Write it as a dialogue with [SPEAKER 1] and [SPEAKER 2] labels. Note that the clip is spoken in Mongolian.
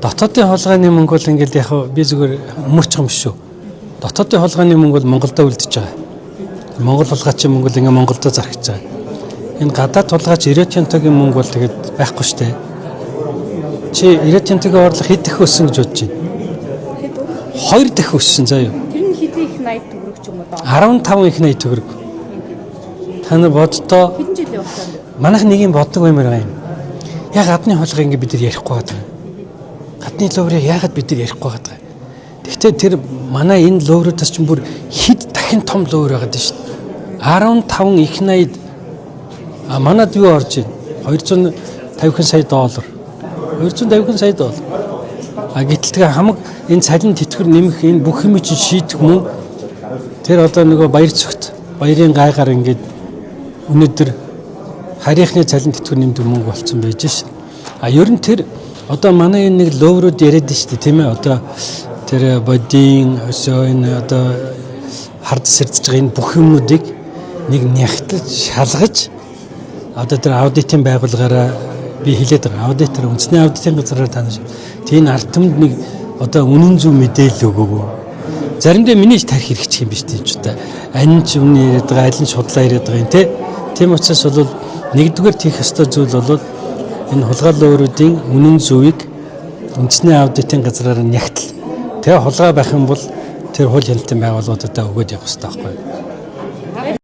[SPEAKER 1] Дотоодын хулгайны мөнгө бол ингээд яг би зүгээр өмөрчих юм шүү. Дотоодын хулгайны мөнгө бол Монголдо үлдэж байгаа. Монгол хулгайчийн мөнгө бол ингээд Монголдо зархиж байгаа. Энэ гадаад хулгайч Рио Тинтогийн мөнгө бол тэгээд байхгүй штэ. Чи Рио Тинтогийн орлого хэд дахин өссөн гэж бодож байна?
[SPEAKER 2] Хэд вэ?
[SPEAKER 1] 2 дахин өссөн заа юу.
[SPEAKER 2] Тэр нь хэдэн их 80 төгрөг ч юм уу доо.
[SPEAKER 1] 15 их 80 төгрөг. Та нар боддоо
[SPEAKER 2] Хэдэн жилийн хугацаанд вэ?
[SPEAKER 1] манайх нэг юм боддог баймаар байгаа юм. Яг гадны хулгай ингэ бид нар ярихгүй байгаа. Гадны луврыг яагаад бид нар ярихгүй байгаа юм. Гэхдээ тэр манай энэ лувруудаас ч бүр хэд дахин том лувр байгаа даа шүү дээ. 15 их 80 а манад юу орж ийн? 250 сая доллар. 250 сая доллар. А гэтэл тэгээ хамаг энэ цалин тэтгэр нэмэх энэ бүх юм чинь шийдэх мөн тэр одоо нөгөө баяр цогт баярын гайгаар ингээд өнөөдөр харийнхны цалин тэтгэр нэмдэг мөнгө болцсон байж ш. А ер нь тэр одоо манай энэ нэг ловрууд яриад шүү дээ, тийм ээ, одоо тэр бодийн өсөө энэ одоо хард сэрдэж байгаа энэ бүх юмнуудыг нэг нягтлаж шалгаж одоо тэр аудитын байгууллагаараа би хэлээд байгаа. Аудитор үндэсний аудитын газраар таньж. Тийм ард түмэнд нэг одоо үнэн зөв мэдээлэл өгөөгүй. Заримдаа миний ч тарих хэрэгчих юм биш тийм ч удаа. Аль нь ч үнэ яриад байгаа, аль нь шудлаа яриад байгаа юм те. Тийм учраас бол нэгдүгээр тийх ёстой зүйл бол энэ хулгай лөөрүүдийн үнэн зөвийг үндэсний аудитын газраар нягтал. Тэгээ хулгай байх юм бол тэр хууль хяналтын байгууллагуудад өгөөд явах хэрэгтэй байхгүй юу?